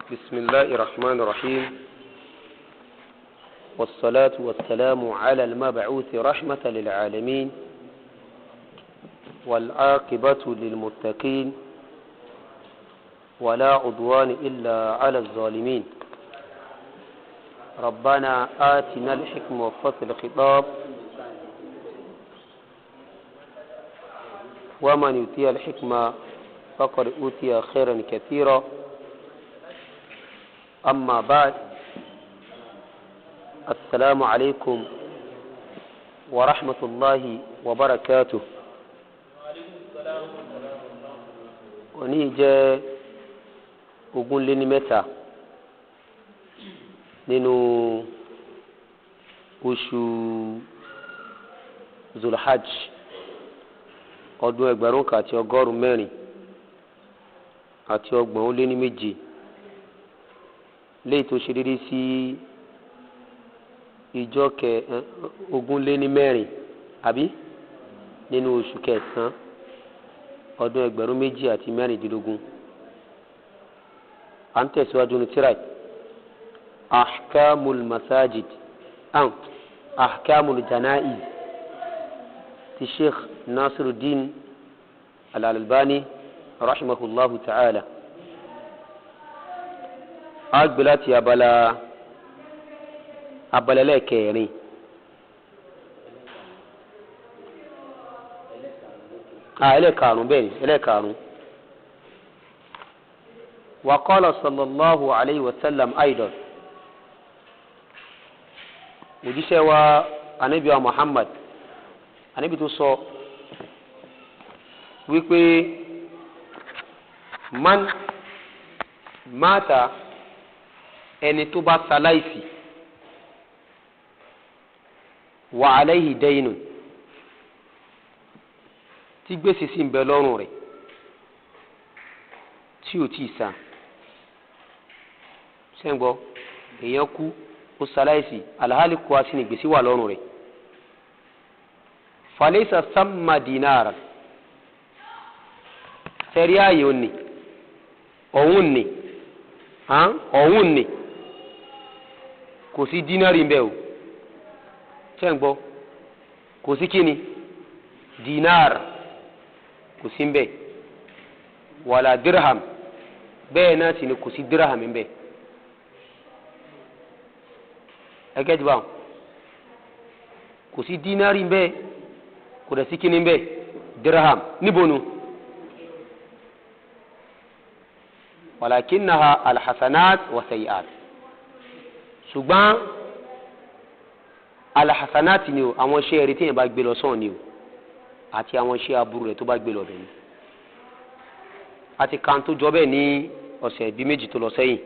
بسم الله الرحمن الرحيم، والصلاة والسلام على المبعوث رحمة للعالمين، والعاقبة للمتقين، ولا عدوان إلا على الظالمين. ربنا آتنا الحكم وفصل الخطاب، ومن يؤتي الحكمة فقد أوتي خيرا كثيرا. أما بعد، السلام عليكم ورحمة الله وبركاته. Òní jẹ́ 23 nínú oṣù Zulhajj, ọdún 1437, léyìí tó ṣe déédéé sí ìjọ 24 àbí nínú oṣù kẹsàn-án ọdún 2016. À ń tẹ̀síwájú ní tíra Ahkamul Masajid, Ahkamul Janaiz ti Sheikh Nasiruddin Al-Albani rahimahullahu ta'ala. A gbé láti abala lẹ́ẹ̀kẹrin. Ẹlẹ́ẹ̀karùn-ún, bẹ́ẹ̀ ni, ẹlẹ́ẹ̀karùn-ún. Wa qala sallallahu alayhi wa sallam aidan. Òjíṣẹ́ wa anabi wa Muhammad, anabi tó sọ wípé man mata, ẹni tó bá ṣaláìsí, wa alayhi daynun, tí gbèsè sì ń bẹ lọ́rùn rẹ̀ tí ò tí ì san. Sẹ́ńgbọ́, èèyàn kú, ó ṣaláìsí, alahali kó a sì ní gbèsè wà lọ́rùn rẹ̀. Falaysa samma dinara, sẹ́rí ààyè òní ọ̀hún ní ọ̀hún ní kò sí dínárì ń bẹ o. Sẹ́ńgbọ́, kò sí kíni dinar, kò sí ń bẹ, wàlà dirham, bẹ́ẹ̀ náà sì ni kò sí dirham ń bẹ. Ẹgẹ́ jù báwọn, kò sí dínárì ń bẹ, kò dẹ̀ sí kíni ń bẹ, dirham níbo nu. Wàlàkínnaha alhassanat wa sayiat, ṣùgbọ́n alhassanat ni o, àwọn iṣẹ́ eré tí yẹn bá gbé lọ sọ́ọ̀ ni o, àti àwọn iṣẹ́ aburú rẹ̀ tó bá gbé lọ bẹ̀ ni. Àti kan tó jọ bẹ́ẹ̀ ní ọ̀sẹ̀ bíi méjì tó lọ sẹ́yìn.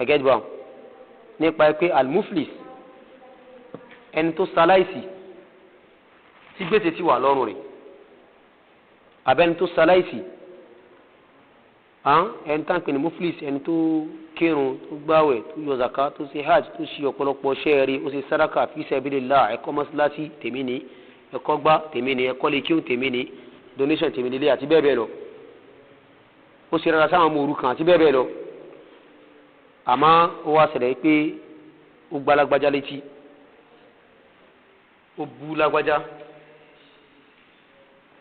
Ẹgẹ́ jù báwọn, nípa pé almuflis, ẹni tó ṣaláìsí tí gbèsè sì wà lọ́rùn rẹ̀, abẹ́ni tó ṣaláìsí, ẹni tá ń pè ní muflis, ẹni tó kírun, tó gbáwẹ̀, tó yọ zaka, tó ṣe hajj, tó ṣe ọ̀pọ̀lọpọ̀ ṣẹ́ẹ̀rí, ó ṣe saraka fi sabilillah, ẹ̀kọ́ mọ́sálásí tèmi ni, ẹ̀kọ́ gbá tèmi ni, ẹ̀kọ́ lè kírun tèmi ni, donation tèmi nílé àti bẹ́ẹ̀ bẹ́ẹ̀ lọ. Ó ṣe rárá sáwọn ọmọ òrukàn àti bẹ́ẹ̀ bẹ́ẹ̀ lọ. Àmọ́ ó wá ṣẹlẹ̀ pé ó gbá lágbájá létí, ó bú lágbájá,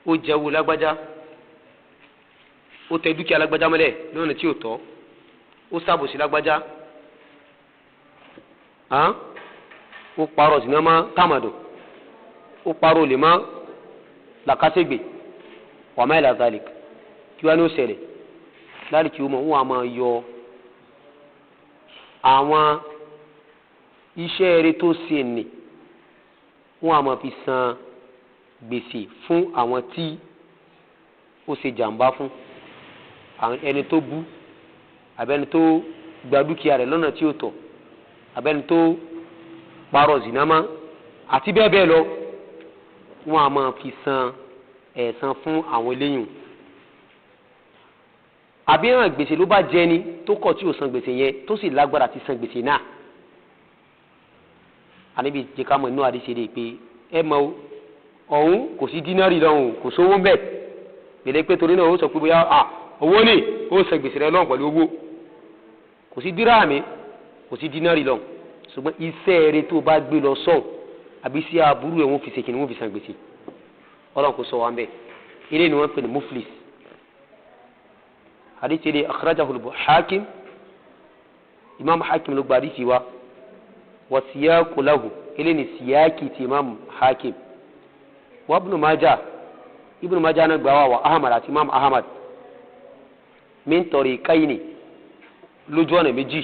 ó jẹ́wọ́ lágbájá, ó tẹ dúkìá lágbájá mọ́lẹ̀ lọ́nà tí ò tọ́, ó ṣàbòsí lágbájá, ó parọ́ sínú ọmọ kámàdò, ó parọ́ olè mọ́ làkàṣègbè, wa ma ila zalik. Kí wá ní ó ṣẹlẹ̀ láti kí ó mọ̀, wọ́n á máa yọ àwọn iṣẹ́ eré tó ṣe nì, wọ́n á máa fi san gbèsè fún àwọn tí ó ṣe jàǹbá fún, ẹni tó bú, àbẹ́ni tó gba dúkìá rẹ̀ lọ́nà tí ó tọ́, àbẹ́ni tó parọ́ zìnàmá àti bẹ́ẹ̀ bẹ́ẹ̀ lọ. Wọ́n á máa fi san ẹ̀san fún àwọn eléyìn. Àbí hàn gbèsè ló bá jẹ ni tó kọ̀ tí ò san gbèsè yẹn, tó sì lágbára ti san gbèsè náà. Àníbi jẹ́ ká mọ̀ inú àdìsí rẹ̀ pé ẹ mọ̀ ọ̀hún kò sí dínárì lọ́hùn, kò sówó ń bẹ̀. Gbèdé pé torí náà ó sọ pé bóyá owó ni ó san gbèsè rẹ̀ lọ́hùn pẹ̀lú owó. Kò sí díráàmì, kò sí dínárì lọ, ṣùgbọ́n iṣẹ́ rẹ tó bá gbé lọ sọ́hùn àbí sí aburú ẹ̀ wọ́n fi ṣe kìnnì, wọ́n fi san gbèsè. Ọlọ́run kò sọ wa ń bẹ̀. Ilé ni wọ́n pè ní muflis. Hadith ilé akhrajahu hakim, imam hakim ló gba hadith wa, wa siyaqu lahu, ilé ni siyaki ti imam hakim wa ibn majah, ibn majah náà gbà wá, wa ahmad àti imam ahmad, min tariqayni, lójú ọ̀nà méjì,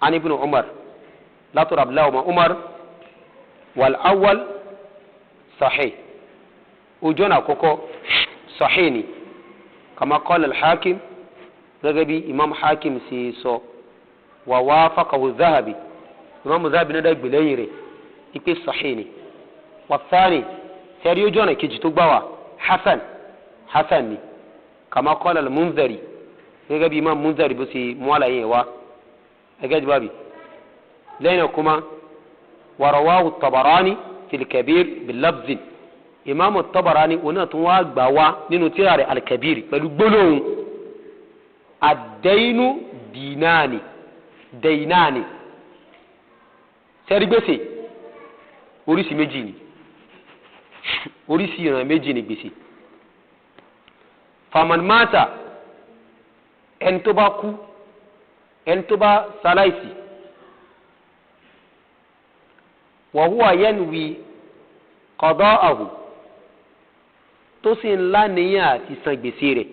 an ibn umar, látọ̀rọ̀ abdullahi ọmọ umar. Wal awwal sahih, ojú ọ̀nà àkọ́kọ́ sahih ni, kama qala al-hakim, gẹ́gẹ́ bí imam hakim sì sọ, wa wafaqahu zahabi, imam zahabi náà dàgbé lẹ́yìn rẹ̀ ipe sahih ni. Wa thani, sẹ́rí ojú ọ̀nà kejì tó gbà wá, hasan, hasan ni, kama qala al-munzari, gẹ́gẹ́ bí imam munzari bó ṣe mú àlàyé wá gẹ́gẹ́ bí bábí. Lẹ́yìn kuma warawahu tabarani fil kabir bilabzin, imam tabarani oná tún wá gbà wá nínú tírà rẹ̀ alkabir pẹ̀lú gbólóhùn àdẹ́inú dínàní dẹ́inàní. Sẹ́rí gbèsè oríṣi méjì ni, oríṣi ìran méjì ni gbèsè. Faman mata, ẹni tó bá kú, ẹni tó bá ṣaláìsí, wa huwa yanwi qada'ahu, tó sì ń láníyàn àti san gbèsè rẹ̀,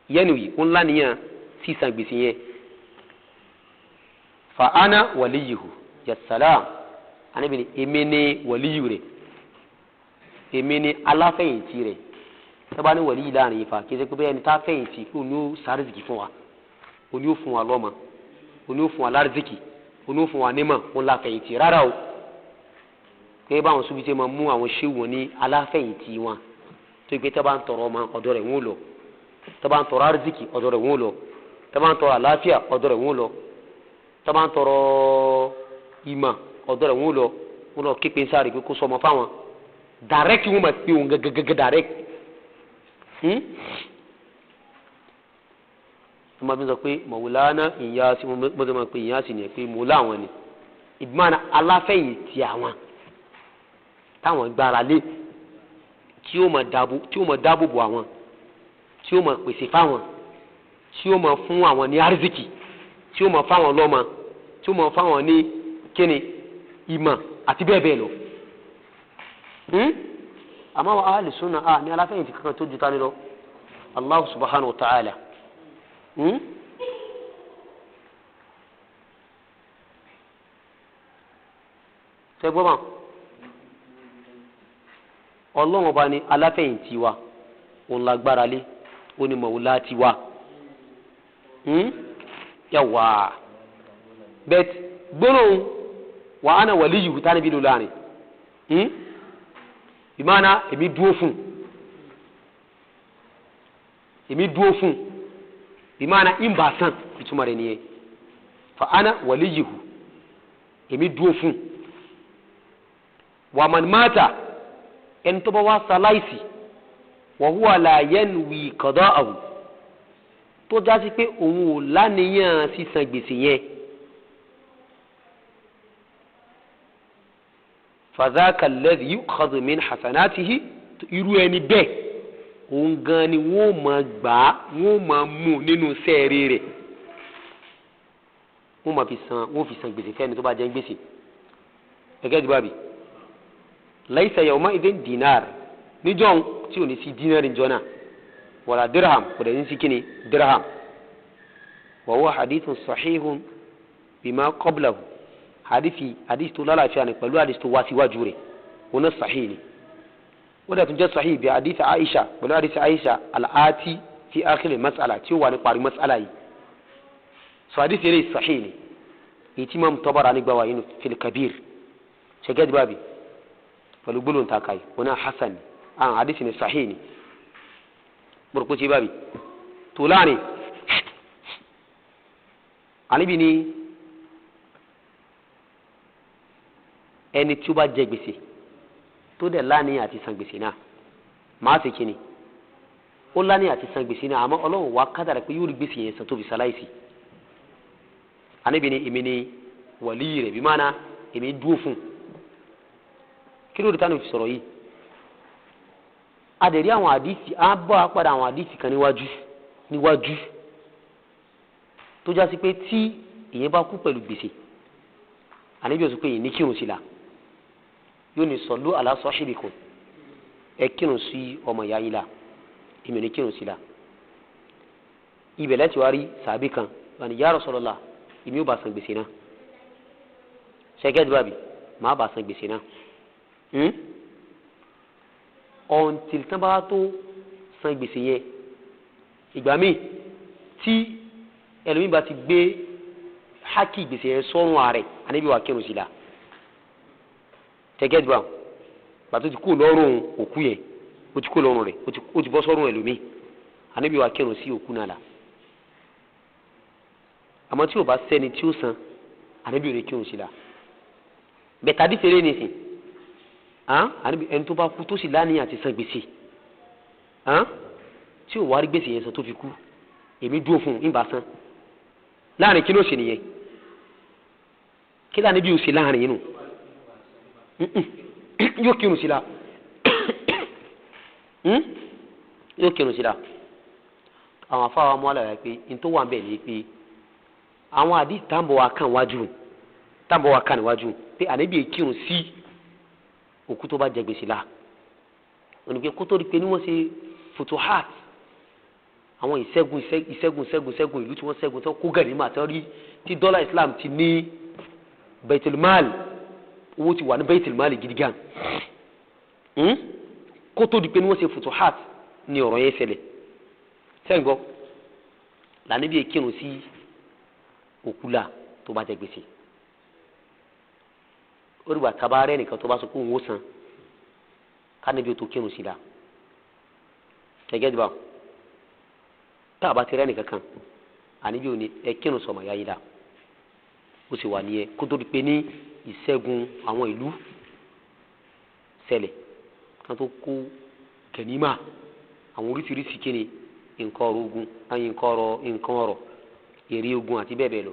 yanwi, ń láníyàn sí san gbèsè yẹn, fa ana waliyuhu, ya salam, Ànábì ní èmi ní wàlíyù rẹ̀, èmi ní aláfẹ̀yìntì rẹ̀. Sábà ní wàlíyù láàrin ifá, kì í ṣe pé bẹ́ẹ̀ ni tá fẹ̀yìntì kí òun ó sárísìkì fún wa, òun ó fún wa lọ́mọ, òun ó fún wa lárísìkì, òun ó fún wa nímọ̀, òun la fẹ̀yìntì rárá o. Pé báwọn sufi ṣe máa mú àwọn ṣéwù wọn ní aláfẹ̀yìntì wọn, tó gbé tó bá ń tọrọ ọmọ ọ̀dọ̀ rẹ̀ wọ́n lọ, tó bá ń tọrọ arzikì ọ̀dọ̀ rẹ̀ wọ́n lọ, tó bá ń tọrọ àlàáfíà ọ̀dọ̀ rẹ̀ wọ́n lọ, tó bá ń tọrọ ìmọ̀ ọ̀dọ̀ rẹ̀ wọ́n lọ, wọ́n lọ képe sáré pé kó sọmọ fáwọn direct, wọ́n máa pe òun gẹ́gẹ́gẹ́ direct. Wọ́n máa fi sọ pé mọ̀wúlánà ìyá sí, wọ́n ti máa pe ìyá sí nìyẹn pé mọ̀wúlá àwọn ni ìgbìmọ̀ aláfẹ̀yìntì àwọn táwọn gbára lé, tí ó máa dáàbò, tí ó máa dáàbò bò àwọn, tí ó máa pèsè fáwọn, tí ó máa fún àwọn ní arzikì, tí ó máa fáwọn lọ́mọ, tí ó máa fáwọn ní kíni ìmọ̀ àti bẹ́ẹ̀ bẹ́ẹ̀ lọ. Àmọ́ àwọn ahli sunna a ní aláfẹ̀yìntì kankan tó ju tani lọ, Allah subhanahu wa ta'ala. Tẹ́gbọ́n bá ọlọ́run ọba ní aláfẹ̀yìntì wa, òun lágbára lé, ó ní mọ̀wúlá ti wa. Yàwá bẹ́ẹ̀ gbólóhùn wa ana waliyuhu tá níbi lò láàrin ìmáàna èmi dúó fún, èmi dúó fún, ìmáàna ìmbàsán, ìtumọ̀ rẹ̀ nìyẹn. Fa ana waliyuhu, èmi dúó fún. Wa man mata, ẹni tó bá wá ṣaláìsí, wa huwa la yanwi qada'ahu, tó jásí pé òun ò láníyàn sísan gbèsè yẹn, fadhaka alladhi yu'khadhu min hasanatihi, irú ẹni bẹ́ẹ̀ òun gan ni wọ́n máa gbà á, wọ́n máa mú nínú sẹ́ẹ̀rì rẹ̀, wọ́n máa fi san, wọ́n fi san gbèsè fẹ́ni tó bá jẹ́ gbèsè. Gẹ́gẹ́ bí bábí laysa yawma idhin dinar, níjọ́ tí ò ní sí dinar níjọ́ náà, wala dirham, kò dẹ̀ ní sí kíni dirham. Wa huwa hadithun sahihun bima qablahu, hadithi hadith tó lálàáfíà ni pẹ̀lú hadith tó wá síwájú rẹ̀, òun náà sahih ni. Ó dẹ̀ tún jẹ́ sahih bí hadith Aisha, pẹ̀lú hadith Aisha al-ati fi akhir mas'ala, tí ó wà ní parí mas'ala yìí. So hadith yẹn sahih ni, èyí tí Imam Tabarani gbà wá inú fil kabir, ṣẹ́gẹ́dì bábí pẹ̀lú gbólóhùn ta kai, òun náà hasan ni, àwọn hadith ni sahih ni. Burúkú tí bábí tó láàrin àníbi ni ẹni tí ó bá jẹ gbèsè tó dẹ̀ láàníyàn àti san gbèsè náà, máa ṣe kíni, Ó láníyàn àti san gbèsè náà, àmọ́ Ọlọ́run wá kádàrá pé yóò rí gbèsè yẹn san tó fi ṣaláìsí. Ànábì ní èmi ni wàlíyì rẹ̀, bí máa èmi dúró fún un. Kí ló dé táwọn fi sọ̀rọ̀ yìí? Adẹ̀rí àwọn àdìsí á bọ́ apádà àwọn àdìsí kan níwájú níwájú tó já sí pé tí ìyẹn bá kú pẹ̀lú gbèsè, Ànábì ó sọ pé ìyẹn ní kírun sí la, yóò ní sallu ala sahibikum, ẹ kírun sí ọmọ ìyá yín la, èmi ní kírun sí la. Ibẹ̀ láti wá rí sàbí kan wà ní ya Rasulullah, èmi ò bá san gbèsè náà. Ṣẹ́gẹ́dì bàbí màá bá san gbèsè náà until tán bá tó san gbèsè yẹn. Ìgbà míì tí ẹlòmíì bá ti gbé hákì gbèsè yẹn sọ́run ààrẹ, Ànábì wá kírun sí la. Ṣẹ́gẹ́dì bàbí bàtó ti kú lọ́rùn òkú yẹn, ó ti kú lọ́rùn rẹ̀, ó ti bọ́ sọ́rùn ẹlòmíì, Ànábì wá kírun sí òkú náà la. Àmọ́ tí o bá sẹ́ni tí ó san, Ànábì ò ní kírun sí la. Bẹ̀tà dífẹ̀rẹ́ nìsín, Ànábì ẹni tó bá kú tó sì láníyàn àti san gbèsè, tí ò wá rí gbèsè yẹn san tó fi kú, èmi dúró fún un, ìbá san. Láàrin kí ló ṣe nìyẹn? Kí láàrin bí o ṣe láàrin inú yóò kírun sí la, yóò kírun sí la. Àwọn afáwa mú àlàyé pé n tó wà ń bẹ̀ ni pé àwọn àdìs táǹbọ̀ wa kàn wájú, táǹbọ̀ wa kàn níwájú pé Ànábì kírun sí òkú tó bá jẹ gbèsè la. Òní pé kótó di pé ní wọ́n ṣe futuhat, àwọn ìṣẹ́gun ìṣẹ́gun ìṣẹ́gun ìṣẹ́gun ìlú tí wọ́n ṣẹ́gun tó kó gẹ̀rìmà tó rí tí dọ́là Islam ti ní Baitul Mal, owó ti wà ní Baitul Mal gidi gan. Kótó di pé ní wọ́n ṣe futuhat ní ọ̀rọ̀ yẹn ṣẹlẹ̀. Sẹ́ǹgbọ́ lànàbí kírun sí òkú la tó bá jẹ gbèsè. Ó dìgbà tabarẹ́ nìkan tó bá sọ pé òun ó san, kánibí tó kírun sí la. Gẹ́gẹ́ dìbà tá a bá ti rẹ́ nìkan kan, àníbi òní ẹ kírun sọmọ ya yìí la. Ó sì wà nìyẹn kó tó di pé ní ìṣẹ́gun àwọn ìlú ṣẹlẹ̀ kan tó kó gẹ̀nímà àwọn oríṣiríṣi kíni nǹkan ọ̀rọ̀ ogun, nǹkan ọ̀rọ̀ èrè ogun àti bẹ́ẹ̀ bẹ́ẹ̀ lọ,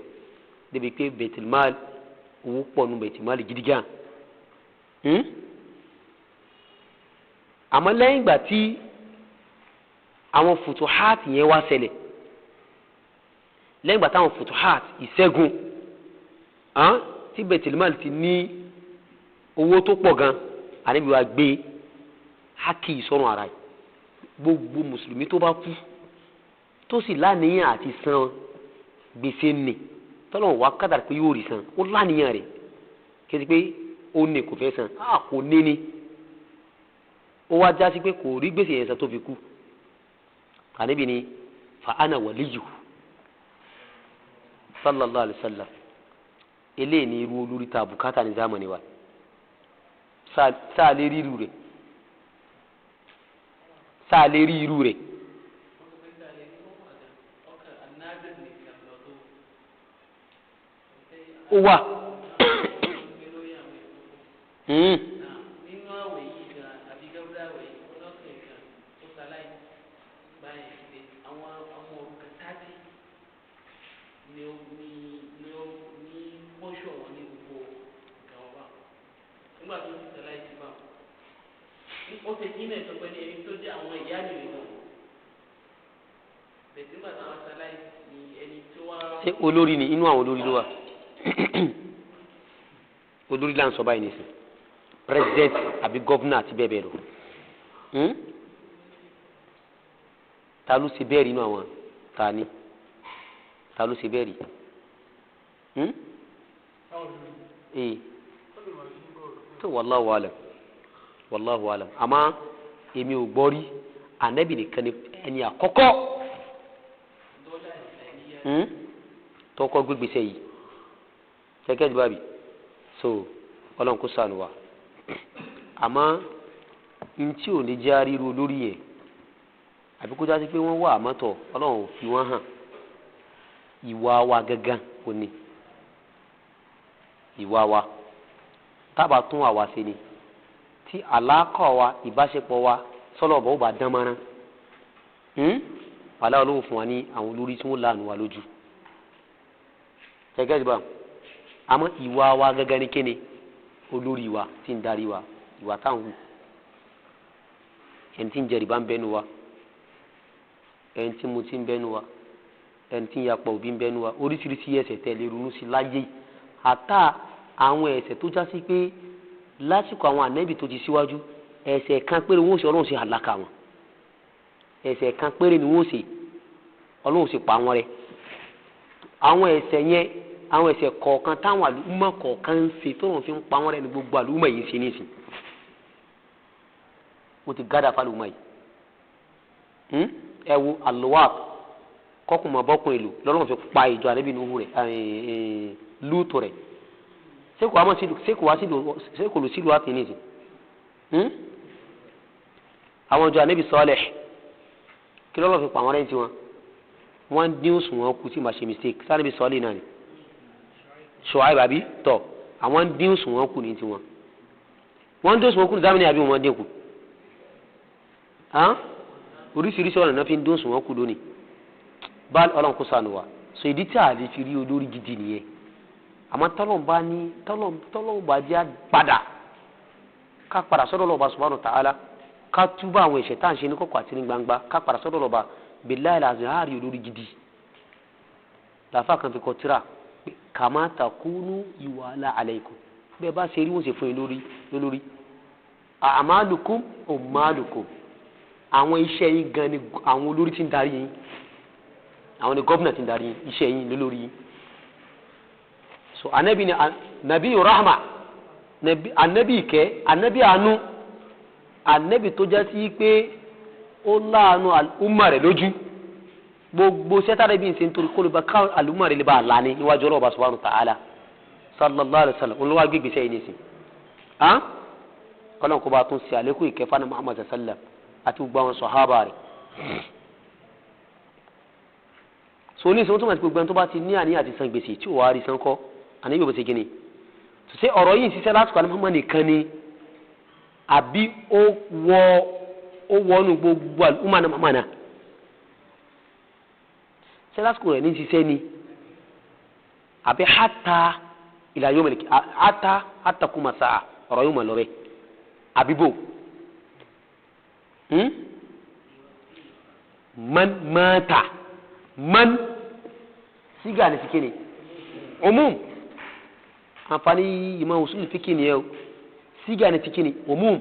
débi pé bẹ̀tìmáàlì owó pọ̀ nù bẹ̀tìmáàlì gidi gan. Àmọ́ lẹ́yìn ìgbà tí àwọn futuhat yẹn wá ṣẹlẹ̀, lẹ́yìn ìgbà táwọn futuhat ìṣẹ́gun tí bẹ̀tìmáàlì ti ní owó tó pọ̀ gan, Ànábì wa gbé hákì sọ́run ara yìí. Gbogbo mùsùlùmí tó bá kú tó sì láníyàn àti san gbèsè nì, tọ́lọ̀ wá kádàrá pé yóò rí san, ó láníyàn rẹ̀, kí ẹ ti pé ó ní kò fẹ́ san, á kò ní ni, ó wá já sí pé kò rí gbèsè yẹn san tó fi kú. Ànábì ni fa ana waliyu sallallahu alayhi wa sallam. Eléyìí ni irú olórí ta bùkátà ní zamani wa. Sáà lè rí irú rẹ̀, sáà lè rí irú rẹ̀. Ó wà. Nínú àwẹ̀ yìí gan àbí gábúdà àwẹ̀ yìí, ọlọ́kùnrin kan ó ṣaláì báyìí ṣe àwọn ọmọ òrukàn 30 ni ó ní ní ó ní pọ́ṣọ̀ wọn ní gbogbo nǹkan wọn bá nígbà tó ti ṣaláì sí bá ó ṣe kí náà sọ pé ní ẹni tó jẹ́ àwọn ìyá mi nìkan bẹ̀tẹ̀ nígbà táwọn ṣaláì ní ẹni tó wá. Ṣé olórí ni? Inú àwọn olórí ló wà. Olórí là ń sọ báyìí nìsín, president àbí gọ́vnà àti bẹ́ẹ̀ bẹ́ẹ̀ lọ. Ta ló ṣe bẹ́ẹ̀ rí inú àwọn ta ni? Ta ló ṣe bẹ́ẹ̀ rí? Tó wallahu alam, wallahu alam. Àmọ́ èmi ò gbọ́ rí. Ànábì nìkan ni ẹni àkọ́kọ́ tọkọ gbégbèsè yìí kẹ́kẹ́ jù bábí. So Ọlọ́run kó ṣàánú wa. Àmọ́ ntí ò ní jẹ́ àríru lórí yẹn, àbí kó jásí pé wọ́n wà àmọ́tọ̀ Ọlọ́run ò fi wọ́n hàn. Ìwà wa gangan kò ní ìwà wa tábà tún àwa ṣe ni tí àlákọ̀ wa ìbáṣepọ̀ wa sọ́lọ̀ ọ̀bọ̀ ó bá dán mọ́rán. Wàhálà Ọlọ́run fún wa ní àwọn olórí tí wọ́n láàánú wa lójú. Gẹ́gẹ́ bá àmọ́ ìwà wa gẹ́gẹ́ ní kéne olórí wa tí ń darí wa, ìwà táwọn hù. Ẹni tí ń jẹ rìbá ń bẹ́nu wa, ẹni tí mutí ń bẹ́nu wa, ẹni tí ń yapọ̀ òbí ń bẹ́nu wa, oríṣiríṣi ẹ̀ṣẹ̀ tẹ̀lé ronú sí láyé. Àtà àwọn ẹ̀ṣẹ̀ tó já sí pé lásìkò àwọn ànẹ́bì tó ti síwájú, ẹ̀ṣẹ̀ kan péré wọ́n ṣe, Ọlọ́run ṣe àlàkà wọn. Ẹ̀ṣẹ̀ kan péré ni wọ́n ṣe, Ọlọ́run ṣe pa wọn rẹ́. Àwọn ẹ̀ṣẹ̀ yẹn, àwọn ẹ̀ṣẹ̀ kọ̀ọ̀kan táwọn àlùmọ̀ kọ̀ọ̀kan ń ṣe tó wọn fi ń pa wọn rẹ́ ni gbogbo àlùmọ̀ yìí ń ṣe nísìn. Wọ́n ti gádà fálùmọ̀ yìí. Ẹ wo àlùwàt kọkùnmọ̀ bọ́kùn ìlú lọ́lọ́run fi pa ìjọ ànábì Nuhu rẹ̀, Lútù rẹ̀. Ṣé kò lù sílùú àti nísìn? Àwọn ìjọ ànábì Sọ́lẹ̀ kí lọ́lọ́run fi pa wọn rẹ́ ní tiwọn? Wọ́n dín òṣùwọ̀n kù tí màá ṣe mistake. Sáré Sọ́lẹ̀ náà ni Ṣuaib àbí tọ̀, àwọn dín òṣùwọ̀n kù ní tiwọn. Wọ́n dín òṣùwọ̀n kù ní Germany àbí wọ́n dín kù? Oríṣiríṣi ọ̀nà náà fi ń dín òṣùwọ̀n kù lónìí. Bá Ọlọ́run kó ṣàánú wa. So ìdí tí a lè fi rí olórí gidi nìyẹn. Àmọ́ tọ́lọ́n bá ní tọ́lọ́n bá jẹ́ padà ká padà sọ́dọ̀ Ọlọ́run subhanahu wa ta'ala, ká túbọ̀ àwọn ẹ̀ṣẹ̀ tá à ń ṣe ní kọ̀kọ̀ àti ní gbangba, ká padà sọ́dọ̀ Ọlọ́run billahi al-azhari olórí gidi. Làáfà kan fi kọ tírà kama takunu yuwala alaykum, bẹ́ẹ̀ bá ṣe rí wọ́n ṣe fún yín lórí lórí. A'malukum ummalukum, àwọn iṣẹ́ yín gan ni àwọn olórí tí ń darí yín, àwọn ni gómìnà tí ń darí yín, iṣẹ́ yín lólórí yín. So anabi ni nabi rahma, anabi ìkẹ́, anabi àánú, anabi tó jẹ́ sí pé ó láàánú àlùmọ̀ rẹ̀ lójú. Gbogbo sẹ́tàrẹ́ bí n ṣe ń torí kólóba káwọn àlùmọ̀ rẹ̀ lè bá a lání níwájú Ọlọ́run subhanahu wa ta'ala sallallahu alayhi wa sallam. Olúwa gbégbé sẹ́yìn nísìn. Kọ́lọ́n kó bá tún ṣe àlékún ìkẹfà ní Muhammad sallam àti gbogbo àwọn sọ̀hábà rẹ̀. So ní ìsìn tó máa ti gbogbo ẹni tó bá ti ní àníyàn àti san gbèsè tí ò wá rí san kọ́, àníyàn bó ṣe gíní. Ṣé ọ̀rọ̀ yìí ń ṣiṣẹ́ lásìkò àní Muhammad nìkan ni àbí ó wọnú gbogbo àlùmọ̀ náà Muhammad náà? Ṣé lásìkò rẹ̀ ní ṣiṣẹ́ ni àbí hátà ìlà yóò mẹ́lẹ̀kì hátà hátà kú màsà ọ̀rọ̀ yóò mọ̀ lọ bẹ́ẹ̀ àbí bò? Man mata man sígà ní sikini umum, àǹfààní ìmọ̀ usul fíkì nìyẹn o. Sígà ní sikini umum,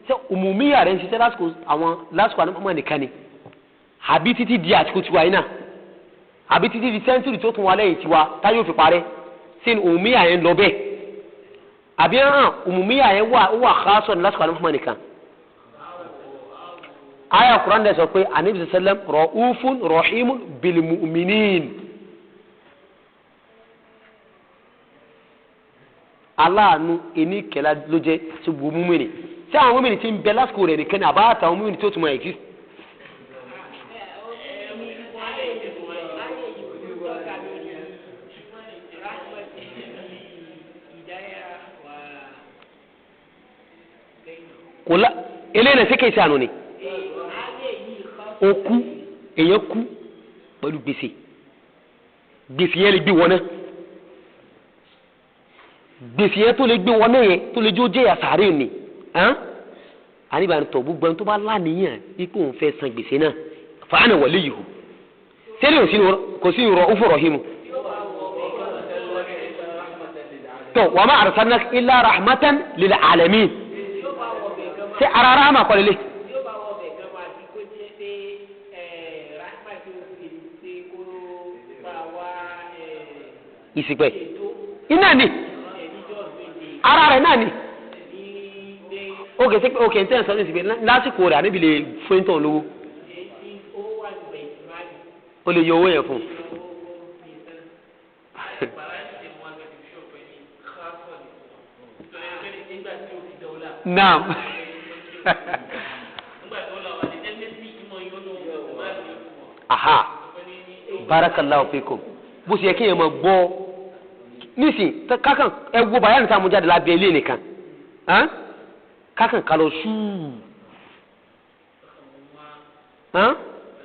ṣé umumiya rẹ̀ ń ṣiṣẹ́ lásìkò àwọn lásìkò àná Muhammad nìkan ni àbí títí di àsìkò tiwa yìí náà, àbí títí di sẹ́ńtúrì tó tún wà lẹ́yìn tiwa tá yóò fi parẹ́? Ṣé umumiya yẹn lọ bẹ́ẹ̀ àbí hàn umumiya yẹn wà ó wà khasọ ní lásìkò àná Muhammad nìkan? Aya Quran dẹ̀ sọ pé anabi sallam ra'ufun rahimun bil mu'minin, aláàánú ẹni kẹlá ló jẹ́ sí gbogbo múmìnì. Ṣé àwọn múmìnì tí ń bẹ lásìkò rẹ̀ nìkan ni àbá àtàwọn múmìnì tó tún mọ̀ exist? Kò lá eléyìí náà ṣé kìí ṣe àná ni? Ó kú, èèyàn kú pẹ̀lú gbèsè, gbèsè yẹn lè gbé wọn náà, gbèsè yẹn tó lè gbé wọn náà yẹn tó lè jó jẹ́yà sàárè ni. Àníbàánu tọ̀ gbogbo ẹni tó bá láníyàn wípé òun fẹ́ san gbèsè náà fàánà wọlé yìí hù sẹ́lẹ̀ kò sí ìrọ̀ òfò rọ̀hìmù tọ̀ wa ma arsalnaka illa rahmatan lil alamin. Ṣé ara rahma kọ́ lélẹ̀? Ìsìpẹ̀ iná ni ara rẹ̀ náà ni. Ókè sí ókè ní tẹ́sán ní ìsìpẹ̀ lásìkò rẹ̀ àníbi lè fún ìtàn lówó, ó lè yọ owó yẹn fún un. Naam. Aha, barakallahu fikum. Bó ṣe yẹ kéèyàn máa gbọ́ nísìn kákan ẹ wo bàyá nìta mú jáde lábẹ́ ilé nìkan kákan kálọ̀ ṣúù.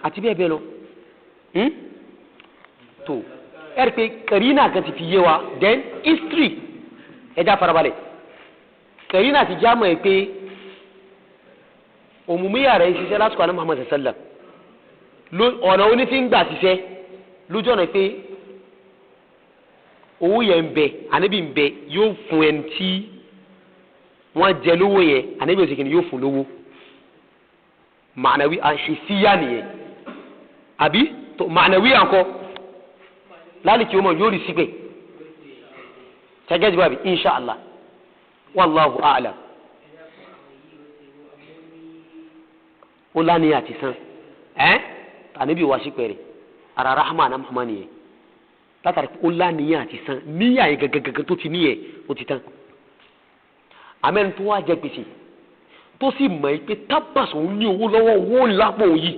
Àti bẹ́ẹ̀ bẹ́ẹ̀ lọ. Tó ẹ rí i pé kẹrìnà kan ti fi yé wa, then history ẹja farabalẹ̀. Kẹrìnà ti já mọ̀ ẹ́ pé òmùmíyà rẹ̀ ń ṣiṣẹ́ lásìkò àná Muhammad sallam, ọ̀nà onífi ń gbà ṣiṣẹ́ lójú ọ̀nà pé owó yẹn ń bẹ, ànábì ń bẹ, yóò fún ẹni tí wọ́n jẹ lówó yẹn, ànábì òsèkìní yóò fún lówó. Mànàwí àṣìṣíyà nìyẹn, àbí mànàwí àǹkọ lálìkí ọmọ yóò rí sípè ṣẹgẹ́jì bàbí inṣàlá, wallahu a'lam. Ó lánìí àti san ẹ́ ànábì wá sípè rẹ̀ ara rahma àná Muhammad nìyẹn, látàrí ó lánìí àti san níyà yẹn gẹ́gẹ́gẹ́gẹ́ tó ti níyẹn ó ti tán. Àmẹ́ni tó wá jẹ gbèsè tó sì mọ̀ ẹ́ pé tábàsì òun ní owó lọ́wọ́, owó ńlá pọ̀ yìí,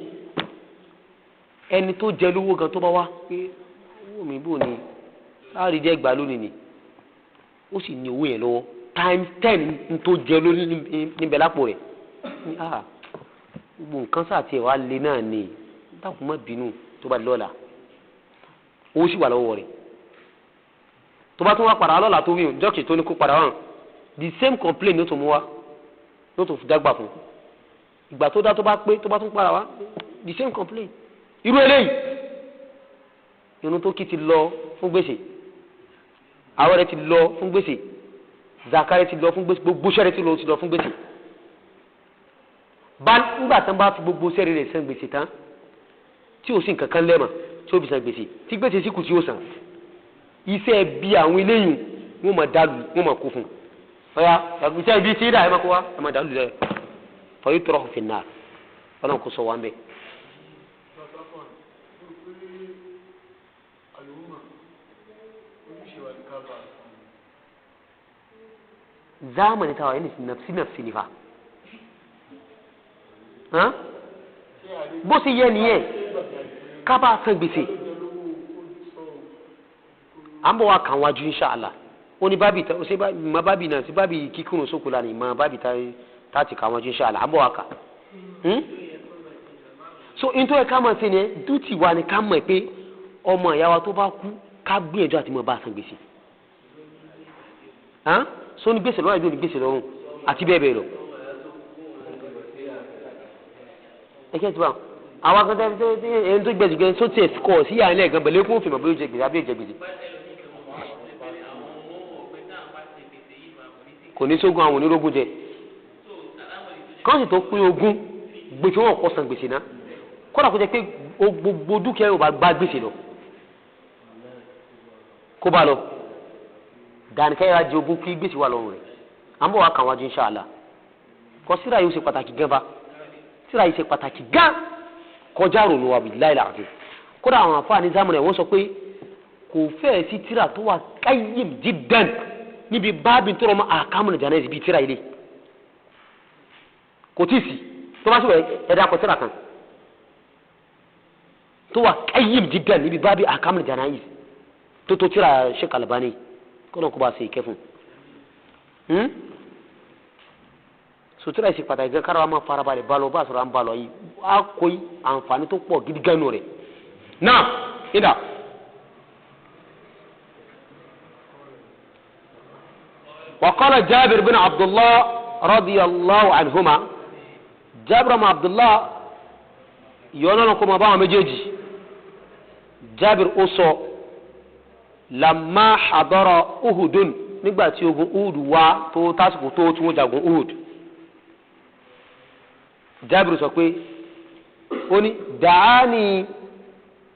ẹni tó jẹ lówó gan tó bá wá pé owó mi bò ní láàrí jẹ́ gbà lónìí ni, ó sì ní owó yẹn lọ́wọ́ times 10 n tó jẹ lónìí níbẹ̀ lápò rẹ̀ ní à gbogbo nǹkan sáà tiẹ̀ wá lé náà ni, dákun má bínú, tó bá lọ́la owó sì wà lọ́wọ́ rẹ̀, tó bá tún wá padà lọ́la tó wí jọ́kì tó ní kó padà wá, the same complaint ló tún mú wá, ló tún fi dágbà fún ìgbà tó dá, tó bá pé tó bá tún padà wá, the same complaint. Irú eléyìí irun tó kí ti lọ fún gbèsè, àwẹ̀ rẹ̀ ti lọ fún gbèsè, zaka rẹ̀ ti lọ fún gbèsè, gbogbo sẹ́rẹ̀ ti lọ fún gbèsè. Bá nígbà tán bá fi gbogbo sẹ́rẹ̀ rẹ̀ san gbèsè tán, tí ò sí nǹkan kan lẹ́mọ̀ tí ó fi san gbèsè, tí gbèsè sì kù tí ó san, iṣẹ́ bí àwọn eléyìí wọ́n máa dàlù, wọ́n máa kó fún un. Ọ̀ya iṣẹ́ ibi tí ìdá ẹ̀ máa kó wá, ẹ̀ máa dàlù lẹ̀ fọyín tọrọ fi nà, Ọlọ́run kò sọ wá ń bẹ̀. Zamani tawa yẹn ni nafsi nafsi nifa bó ṣe yẹ nìyẹn, ká bá san gbèsè. À ń bọ̀ wá kàn wájú inṣàlá. Ó ní bábì tá, ó ṣe má bábì náà sí bábì kíkúrò sókò lánàá, ìmọ̀ bábì tá ti kàn wájú inṣàlá, à ń bọ̀ wá kà. So n tó yẹ ká máa ṣe nìyẹn, dútì wa ni ká mọ̀ pé ọmọ ìyá wa tó bá kú, ká gbìyànjú àti mọ̀ bá san gbèsè. So ní gbèsè lọ́rùn àbí ní gbèsè lọ́rùn àti bẹ́ẹ̀ bẹ́ẹ̀ lọ. Ẹ kẹ́ ẹ̀ tí wọ́n àwọn akẹ́kọ̀ọ́ ẹni tó gbèsè gan sóti ẹ̀kọ́ sí yàrá ilé ẹ̀gán pẹ̀lú ẹkún òfin mọ̀ bóyá ó jẹ gbèsè àbí ó jẹ gbèsè. Kò ní sógun àwọn onírógún jẹ, kọ́ńtì tó pín ogún gbèsè wọn kọ́ san gbèsè náà, kódà kó jẹ pé gbogbo dúkìá yóò bá gbá gbèsè lọ kó bá lọ dàníkẹ́ yàrá jẹ ogún kí gbèsè wà lọ́rùn rẹ̀. À ń bọ̀ wá kàn wájú inṣàlá. Kọ́ síra yìí ó ṣe pàtàkì gan fa, síra yìí ṣe pàtàkì gan kọjá rònú wa billahi alazim. Kódà àwọn àfáà ní zamani wọ́n sọ pé kò fẹ́ẹ̀ sí tíra tó wà qayyim jiddan níbi báàbí tó rọmọ ahkamul janaiz bíi tíra ilé, kò tí ì sí. Tó bá sì wẹ̀ ẹ̀dá kọ tíra kan tó wà qayyim jiddan níbi báàbí ahkamul janaiz tó tó tíra Sheikh Albani, kọ́nà kó bá ṣe ìkẹ́ fún un. Sutura yìí ṣe pàtàkì gan, kára wa máa farabalẹ̀ bá lọ bá sọ̀rọ̀ à ń bá lọ yìí, á kó àǹfààní tó pọ̀ gidi gan nù rẹ̀. Náà ìdá. وقال جابر بن عبد الله رضي الله عنهما، جابر بن عبد الله yọ́nà kó máa bá àwọn méjèèjì. Jabir ó sọ lamma hadara Uhudun, nígbà tí ogun Uhud wá tó tásìkò tó tí wọ́n jagun Uhud. Jabir sọ pé ó ní dàání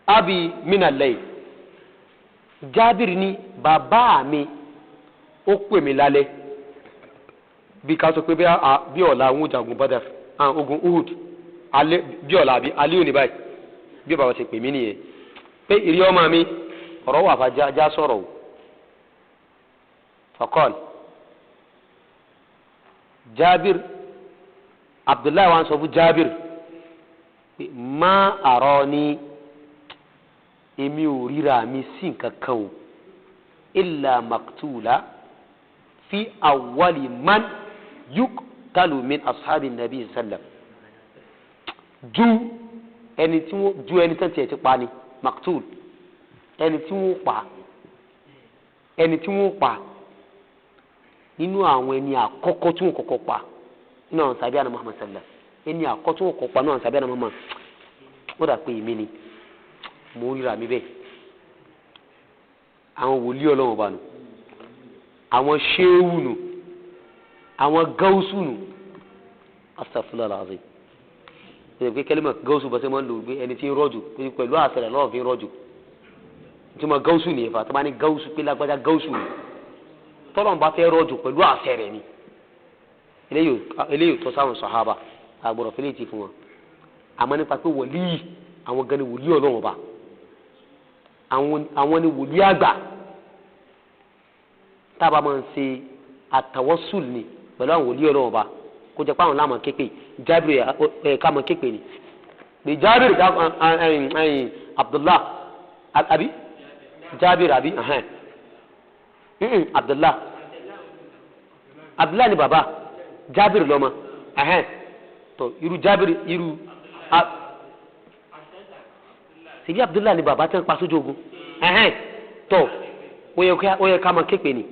abi minal layl. Jabir ní bàbá mi ó pè mí lálẹ́, bí ká sọ pé bí ọ̀la àwọn jagun Badr, ogun Uhud, alẹ́ bí ọ̀la àbí alẹ́ òní báyìí, bí bàbá ṣe pè mí nìyẹn pé ìrí ọmọ mi ọ̀rọ̀ wà fà já sọ̀rọ̀ o. Faqal Jabir Abdullahi wa sọ fún Jabir pé má àrọ ni èmi ò ríra mi sí nǹkan kan o, illa maktula fi awwali man yuqtalu min ashabi nabi sallam, ju Ẹni tí wọ́n ju ẹni tán tiẹ̀ ti pa ni maktul, ẹni tí wọ́n pa, ẹni tí wọ́n pa nínú àwọn ẹni àkọ́kọ́ tí wọ́n kọ́kọ́ pa nínú àwọn sàbí àná Muhammad sallam, ẹni àkọ́kọ́ tí wọ́n kọ́kọ́ pa nínú àwọn sàbí àná Muhammad, wọ́n dà pé èmi ni mo ríra mi bẹ́ẹ̀. Àwọn wòlíì Ọlọ́run bá nù, àwọn ṣéwù nù, àwọn gáúsù nù, astaghfirullah alazim. Ẹ pé kẹlẹ́mọ̀ gáúsù bọ́sẹ̀ máa ń lò pé ẹni tí ń rọ̀jò pẹ̀lú àṣẹ lọ́wọ́ fi ń rọ̀jò, tí mo gáúsù nìyẹn fà tó bá ní gáúsù pé lágbájá gáúsù ni, tọ́lọ́n bá fẹ́ rọ̀jò pẹ̀lú àṣẹ rẹ̀ ni. Eléyìí tó sáwọn sàhábà àgbọ̀rọ̀ fẹ́lẹ́ ti fún wọn. Àmọ́ nípa pé wòlíì, àwọn gan ni wòlíì Ọlọ́run ọba, àwọn ni wòlíì àgbà tábà máa ń ṣe àtàwọ́sùl ni pẹ̀lú àwọn wòlíì Ọlọ́run ọba, kó jẹ́ pé àwọn láàmú képe Jábìrì ẹ̀ ká máa képe ni pé Jábìrì Abdullah àbí Jábìrì àbí Abdullah, Abdullah ni bàbá Jábìrì lọ́mọ, tó irú Jábìrì irú ṣèbí Abdullah ni bàbá tẹ́ ń pa sójú ogun, tó ó yẹ ká máa képe ni.